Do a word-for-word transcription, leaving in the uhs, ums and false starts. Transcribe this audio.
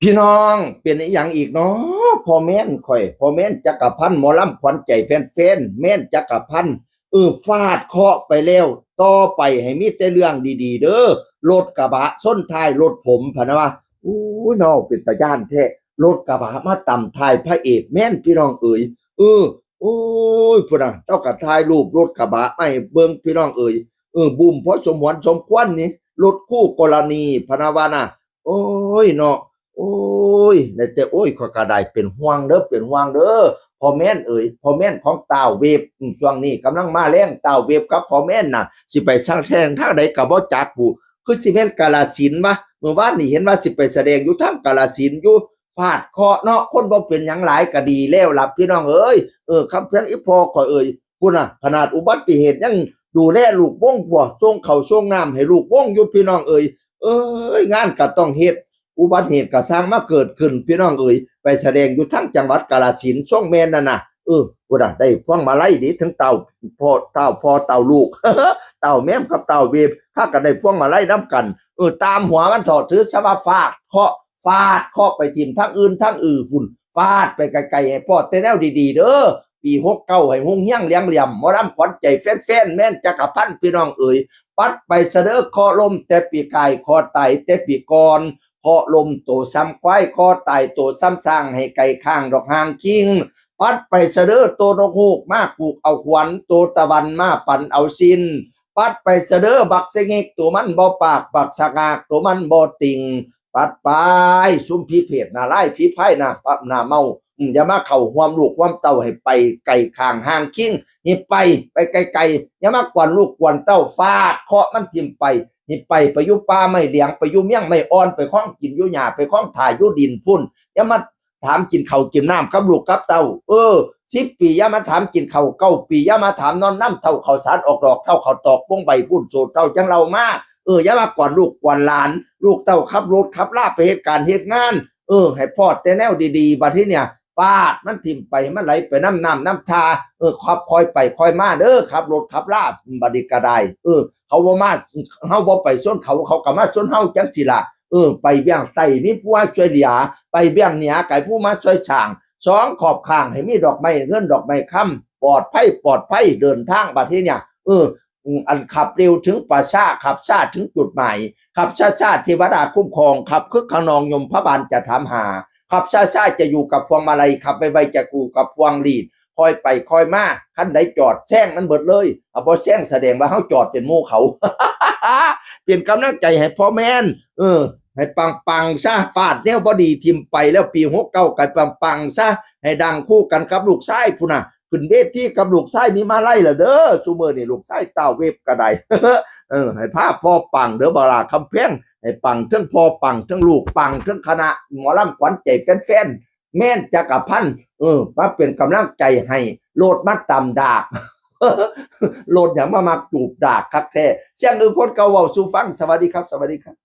พี่น้อง เป็นอีหยังอีกเนาะ พ่อแม่นข่อย พ่อแม่นจักรพันธ์ หมอลำขวัญใจแฟนๆ แม่นจักรพันธ์ เออ ฟาดเคราะห์ไปแล้ว ต่อไปให้มีแต่เรื่องดีๆ เด้อ รถกระบะชนท้ายรถผม พะนะวะ อู้ยเนาะ เป็นตาย้านแท้ รถกระบะมาตำท้ายพระเอกแม่น พี่น้องเอ๋ย เออ โอ้ย พุ้นน่ะ เจ้าก็ถ่ายรูปรถกระบะมาให้เบิ่ง พี่น้องเอ๋ย เออ บูมพอสมหวนสมควรนี่ รถคู่กรณี พะนะวะน่ะ โอ้ยเนาะ โอ้ย ได้แต่โอ้ย ข้อยก็ได้เป็นห่วงเด้อ เป็นห่วงเด้อ พ่อแม่นเอ๋ย พ่อแม่นของต้าวเวฟ อืม ช่วงนี้กำลังมาแรง ต้าวเวฟกับพ่อแม่นน่ะ สิไปสร้างแข่งทางใดก็บ่จักบุ คือสิแม่นกาฬสินธุ์วะ มื้อวานนี่เห็นว่าสิไปแสดงอยู่ทางกาฬสินธุ์อยู่ ฟาดเคราะห์เนาะ คนบ่เป็นหยังหลายก็ดีแล้วล่ะ พี่น้องเอ๋ย เออ คำเพียงอีพ่อข่อยเอ๋ย พุ้นน่ะ ขนาดอุบัติเหตุยังดูแลลูกวง พวกส่งข้าวส่งน้ำให้ลูกวงอยู่ พี่น้องเอ๋ย เอ้ย งานก็ต้องเฮ็ด อุบัติเหตุก็ซ่างมาเกิดขึ้น พี่น้องเอ๋ย ไปแสดงอยู่ทางจังหวัดกาฬสินธุ์ ช่วงแม่นนั่นน่ะ เออ พุ้นน่ะ ได้พวงมาลัยดี ทั้งเต้าพ่อ เต้าพ่อ เต้าลูก เต้าแม่มกับเต้าเวฟ พากันได้พวงมาลัยนำกัน เออ ตามหัวมันเถาะ ถือซะว่าฟาดเคราะห์ ฟาดเคราะห์ไปถิ่มทางอื่นทางอื่นพุ้น ฟาดไปไกลๆ ให้พ้อแต่แนวดีๆ เด้อ ปีหกเก้า ให้ฮุ่งเฮียงเหลียงเหลี่ยม หมอลำขวัญใจแฟนๆ แม่นจักรพันธ์ พี่น้องเอ๋ย ปัดไปซะเด้อเคราะห์ล้มแต่ปีกาย เคราะห์ตายแต่ปีก่อน เคราะห์ล้มโตซ้ำควาย เคราะห์ตายโตซ้ำช้าง ให้ไก่ข้างดอกหางคิง ปัดไปซะเด้อโตนกฮูกมาผูกเอาขวัญ โตตะวันมาปั่นเอาสิ้น ปัดไปซะเด้อบักเสงเง็ก โตมันบ่ปาก บักสะงาก โตมันบ่ติ่ง ปัดไป ซุมผีเปรตหน้าลาย ผีพายหน้าปะ หน้าเมา อืม อย่ามาเข้าร่วมลูกร่วมเต้า ให้ไปไกลข้างห่างคิง ให้ไป ไปไกลๆ อย่ามากวนลูกกวนเต้า ฟาดเคราะห์มันถิ่มไป ให้ไป ไปอยู่ป่าไม้เหลียง ไปอยู่เมียงไม้อ่อน ไปคล้องกินอยู่หญ้า ไปคล้องถ่ายอยู่ดินพุ้น อย่ามาถามกินข้าวกินน้ำกับลูกกับเต้า เออ สิบปีอย่ามาถามกินข้าว เก้าปีอย่ามาถามนอนนำ เฒ่าข้าวสารออกดอก เฒ่าข้าวตอกปงใบพุ้น โสดเฒ่าจั่งเล่ามา เออ อย่ามากวนลูกกวนหลาน ลูกเต้าขับรถขับลาไปเฮ็ดการเฮ็ดงาน เออ ให้พ้อแต่แนวดีๆ บัดทีเนี่ย ฟาดมันถิ่มไป ให้มันไหลไปนำน้ำนำท่า เออ ขับค่อยไปค่อยมาเด้อ ขับรถขับลา บัดนี้ก็ได้ เออ เขาบ่มา เฮาบ่ไปชนเขา เขาก็มาชนเฮาจั่งซี้ล่ะ เออ ไปเวียงใต้มีผู้มาช่วยเหลือ ไปเวียงเหนือก็ผู้มาช่วยสร้าง สองขอบข้างให้มีดอกไม้เงินดอกไม้คำ ปลอดภัย ปลอดภัย เดินทางบัดทีเนี่ย เออ อืม อันขับเร็วถึงป่าช้า ขับช้าถึงจุดหมาย ขับช้าๆ เทวดาคุ้มครอง ขับคึกคะนอง ยมพบาลจะถามหา ขับช้าๆ จะอยู่กับพวงมาลัย ขับไวๆ จะอยู่กับพวงหลีด ค่อยไปค่อยมา คันใดจอดแซงมันเบิดเลย เอาบ่แซงแสดงว่าเฮาจอดเป็นหมู่เขา เป็นกำลังใจให้พ่อแม่น เออ ให้ปังๆ ซะ ฟาดแนวบ่ดีถิ่มไปแล้ว ปีหกเก้าก็ปังๆ ซะ ให้ดังคู่กันกับลูกชายพุ้นน่ะ ขึ้นเวทีกับลูกชายมีมาลัยแล้วเด้อ ซุมื้อนี้ลูกชายต้าวเวฟก็ได้ เออ ให้พาพ่อปังเด้อ บักหล้าคำแพง ให้ปังเทิงพ่อ ปังเทิงลูก ปังเทิงคณะหมอลำขวัญใจแฟนๆ แม่นจักรพันธ์ เออ มาเป็นกำลังใจให้ รถมาตำดาก รถหยังมามักจูบดากคักแท้ เสียงอื่นคนเก่าเว้าสู่ฟัง สวัสดีครับ สวัสดีครับ